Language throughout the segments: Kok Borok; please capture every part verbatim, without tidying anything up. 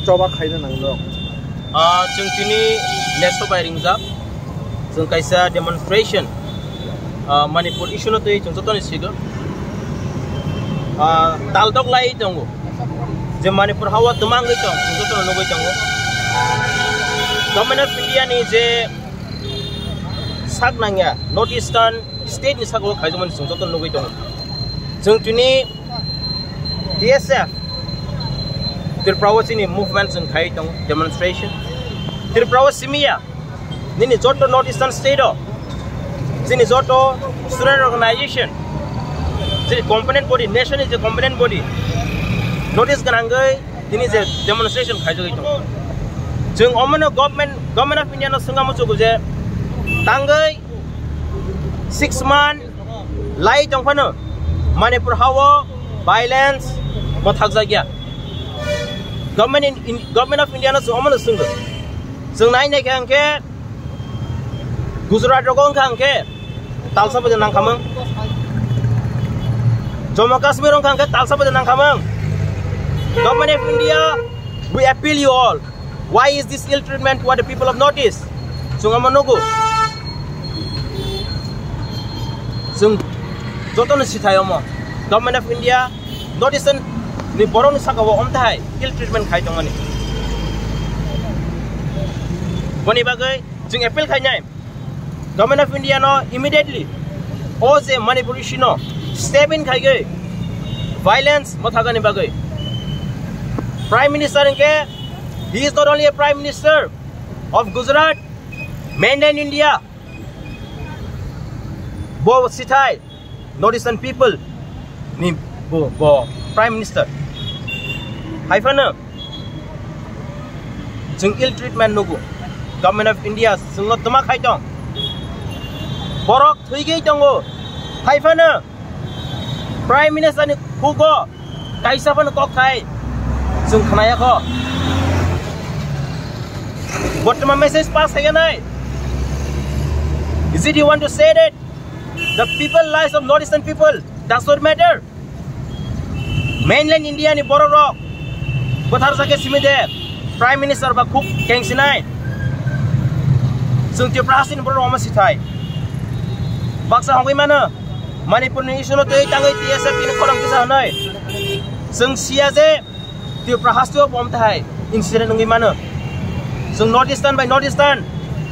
Choba khaina nangno. Ah, chwng tini next bai ringjak. Chwng kaisa demonstration, ah, Manipur issue no twi chwng jotoni sigo. Ah, daldok lai tongo. Je Manipur hawa twmangwi tong, chwng jotono nugwi tongo. Government of India ni je sak nangya, North Eastern state ni saka o khaijakmani chwng jotono nugwi tongo. Chwng tini T S F Tripura o chini movement chwng khai tongo, demonstration. Tripura o simiya, nini joto North Eastern state o, chini joto student organization, chini component body, nation ni je component body, notice gwnangwi tini je demonstration khaijagwi tongo. Chwng omono government, Government of India no swngna muchugo je tangwi six month lai tongphano Manipur hao violence bo thakjakya. Government in, in, Government of India no chwng omono swnggo. Chwng nai naikha hwnkhe Gujarat rogo wngkha hwnkhe talsa baja nangkhamung. Jammu Kashmir wngkha hwnkhe talsa baja nangkhamung. Government of India, we appeal you all. Why is this ill treatment toward the people of Northeast? Chwng omo nugo. Chwng jotono sithai omo. Government of India, Northeastern ni borokni saka o omthai ill treatment khai tongmani. Boni bagwi chwng appeal khainai. Government of India no immediately o je Manipur issue no step in khaigwi violence mathagani bagwi. Prime Minister hwnkhe, he is not only a Prime Minister of Gujarat, mainland India. Bo sithai North Eastern people ni bo, bo Prime Minister. Haiphano chwng ill treatment nugo. Government of India chwngno twma khai tong. Borok thwigwi tongo. Haiphano Prime Minister ni khugo kaisa phano kok khai chwng khnaya kho. Bortoma message pass khai nai. Is it you want to say that the people lives of North Eastern people does not matter? Mainland India ni borok rok bothar jake simi de Prime Minister ba khuk keng sinai. Chwng Tripura hasteni borok rok omo sithai. Baksa hongwi mano Manipur ni issue no tei tangwi T S F tini khorang kisa hwnwi. Chwng siya je Tripura hasteo bo omthai incident wngwi mano. Chwng North Eastern bai North Eastern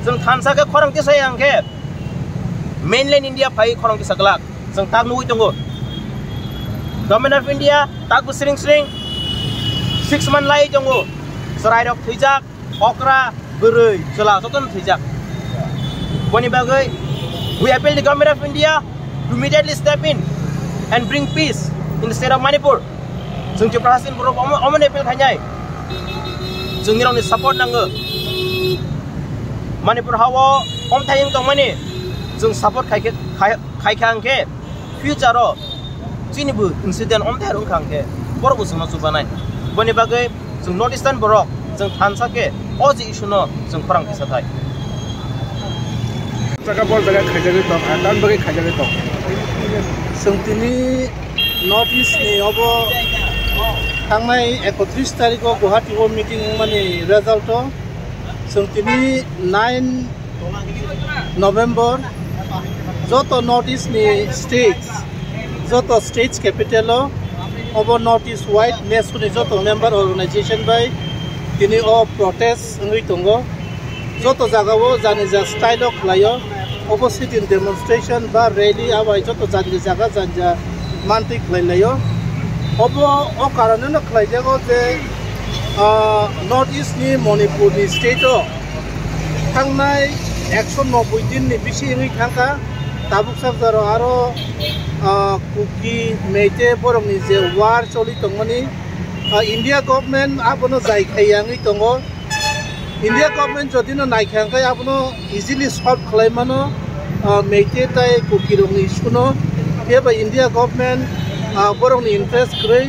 chwng thansa khe khorang kisa yang khe mainland India phai khorang kisa glak. Chwng tak nugwi tongo. Government of India tak bo sring sring six month lai tongo. Chwrai rok thwijak, okra, bwrwi, chwla jotono thwijak. Boni bagwi we appeal the Government of India to immediately step in and bring peace in the state of Manipur. Chwng Tripura hasteni borok omo, omo ni appeal khainai. Chwng nirokni support nango. Manipur hao omthai wng tongmani chwng support khai khe, khai, khai kha hwnkhe future o chini bo incident omthai wng kha hwnkhe borok bo chwngno chubanai. Boni bagwi chwng North Eastern borok chwng thansa khe o je issue no chwng khorang kisa thai. Jaga bol jaga khaijagwi tong, ang tamni bagwi khaijagwi tong. Chwng tini North East ni obo thangnai ekotris tarikh o Guwahati o meeting wngmani result o chwng tini nine November joto North East ni states, joto states capital o obo North East wide nesu ni joto member organization bai tini o protest wngwi tongo. Joto jaga o jani ja style o khlai o, obo sit-in demonstration ba rally abai joto jani ja jaga jani ja mantwi khlai lai o. Obo o karon no khlai jago je, ah, North East ni Manipur ni state o thangnai ekso noboi din ni bisi wngwi thangkha. Tabuk sak jaro aro, ah, Kuki, Meitei borok ni je war choli tongmani, ah, India government abono jai khai ya wngwi tongo. India government jodi no naikha hwnkhe abono easily solve khlai mano, ah, Meitei tai Kuki rokni issue no. Phiya ba India government, ah, borokni interest kwrwi,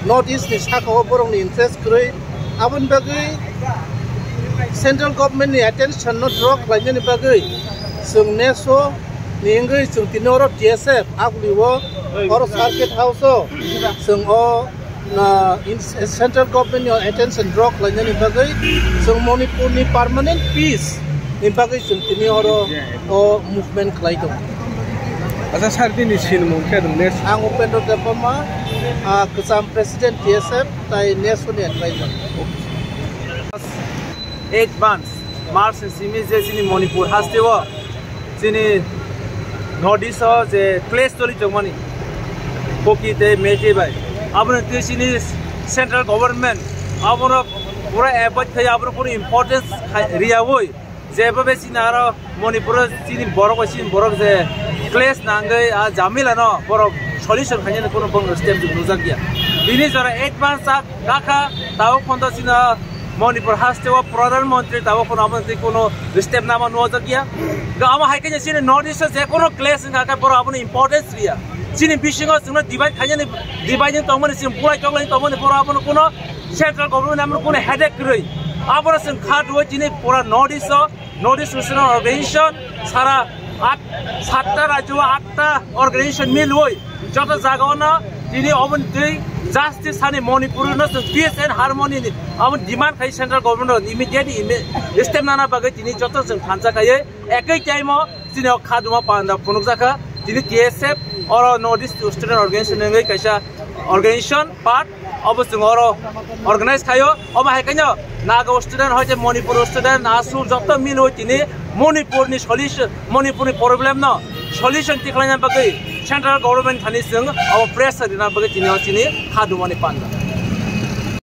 North East ni saka o borokni interest kwrwi. Aboni bagwi central government ni attention no draw khlainani bagwi chwng neso ni wngwi chwng tini oro T S F aguli o oro circuit house o chwng o Na, in, central government ni attention draw khlainani bagwi chwng Manipur ni permanent peace ni bagwi chwng tini oro o movement khlai tongo. Acha sir, bini sinimung khe nwng next. Ang Upendra Debbarma, ah, kwcham president T S F tai next ni advisor. Eight months, March ni simi je chini Manipur haste o, chini North East o je clash choli tongmani, Kuki tei Meitei bai, abono twi chini central government abono pura avoid khai, abono pura importance khai, riyawi, je babe chini aro Manipur o chini borok bai chini borok je clash nangwi a jamila no borok solution khainani kuno bong step nujak ya. Bini jora eight months chak kakha, tao phondo chini Manipur haste o Pradhan Mantri tabo kono aboni twi kono step nama nuajak ya. Ga amo hai khe chini North East o je kono clash wngkha khe borok abono importance riya. Chini bisingo chwngno divide khainani, divide wng tongmani, chini bulai toklai tongmani, borok abono kono central government abono kono headache kwrwi. Abono chwng kha duo chini pura North East o North East Student Organization sara at, satta rajyo atta organization milwi joto jaga ono tini oboni twi justice hani Manipur no chwng peace and harmony ni abo demand khai central government no immediate imi-, step nana bagwi tini joto chwng thansa khai ekoi time o chini o khaduma panda phunukjakha tini T S F oro North East Student Organization wngwi kaisa organization part obo chwng oro organize khaio. Obo hai khaino Naga student hoite Manipur student asu joto milwi tini Manipur ni solution, Manipur ni problem no solution tikhlaina bagwi central government thani chwng abo pressure rina bagwi tini o chini khadumani panda.